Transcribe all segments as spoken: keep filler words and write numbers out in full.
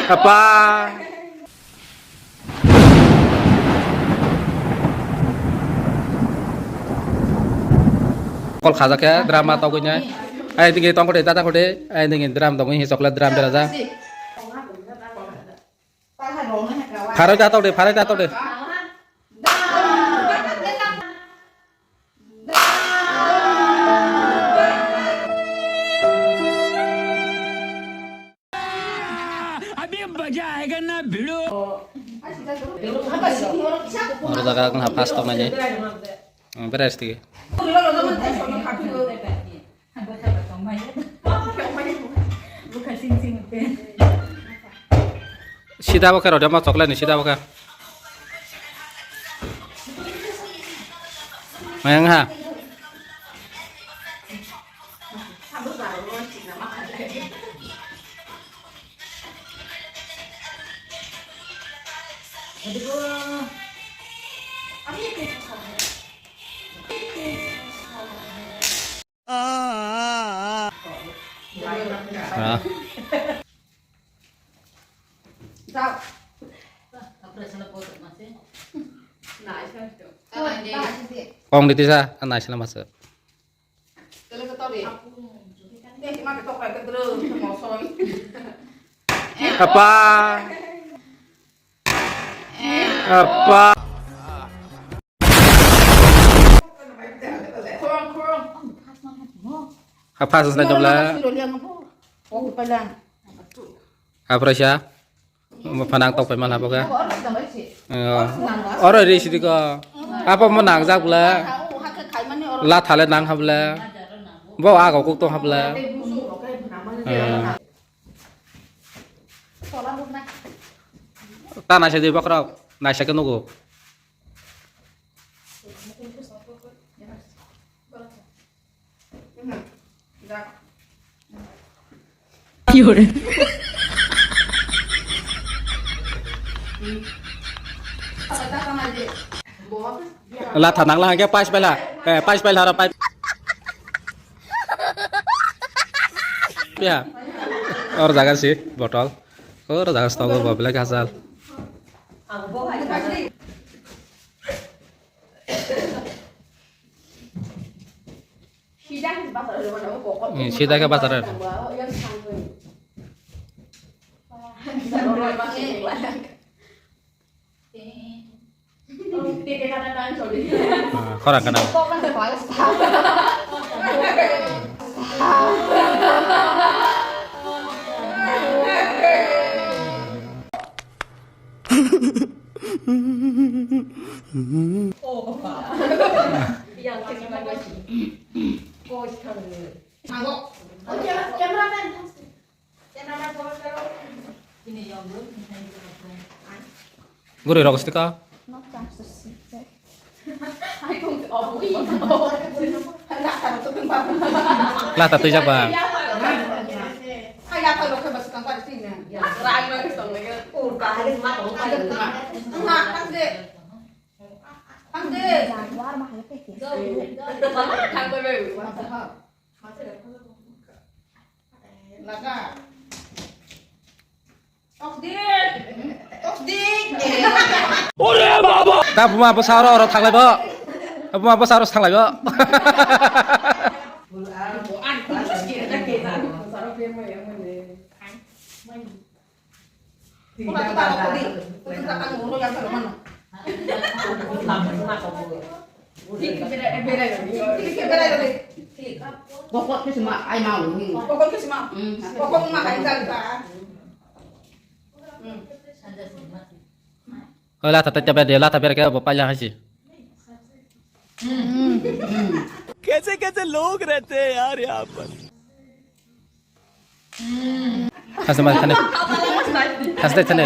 Apa? Kol khajak khe drama togwi nai. Ai dingi tongkode, tata kode. Ai dingi drum togwi hi chocolate drum berajak. Pharai ta tokde, pharai ta tokde. Oro jaga wngkha first tongnani. Ang berai sidi. Sida bo khe rw de, omo chocolate ni sida bo khe. Mayang ha. Ah. Kong di tisa, anai sila masa. Apa? Apa? Apa susna jabla? Apa rasa? Phanang tok pai mal habo khe. Oro ri sidi ko. Apo mo nang jak bla. La thale nang habla. Bo ago kuk tong habla. Ta naisa di bokrok. Naisa ke nugo. La thanang la hangke pais paila. Eh, pais paila hara pais. Ya. Or jaga si botol. Or jaga stogo bo belai kasal. Hmm, sida khe bazar. Ah, khorang kana. Guri rok stika. Lata twijak ba. Laga. Tok dik. Tok dik. Ore baba. Ta buma bo saro oro thanglai bo. Ta buma bo saro thanglai bo. Bokol khe sima, ai ma wng. Bokol khe sima. Hmm. Bokol ma hai jang ta. Hmm. Oi, lata ta tabe de, lata bere ke bo paila haisi. कैसे कैसे लोग रहते हैं यार यहाँ पर। Haste ma thane. Haste thane.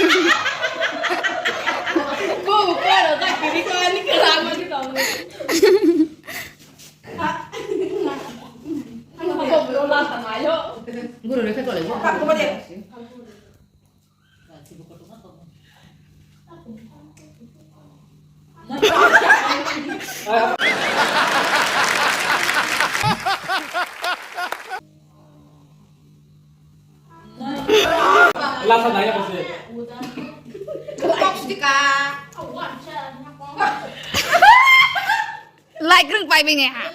Bo bo koro ta kiri ko ani kala ma ni tong. Guru rekha tole. Lasa nai ako se. Like rung pai bini ha.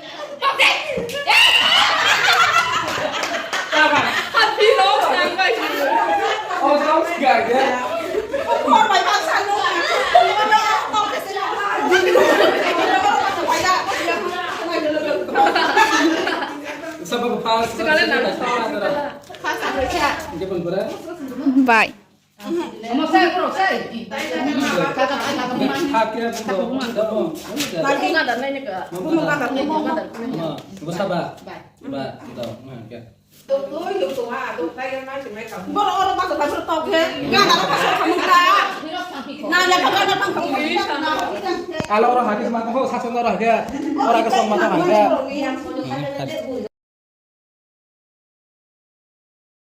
Bye. Alo oro hati ma ko sasong oro hake. Ora ko song ma ko hake.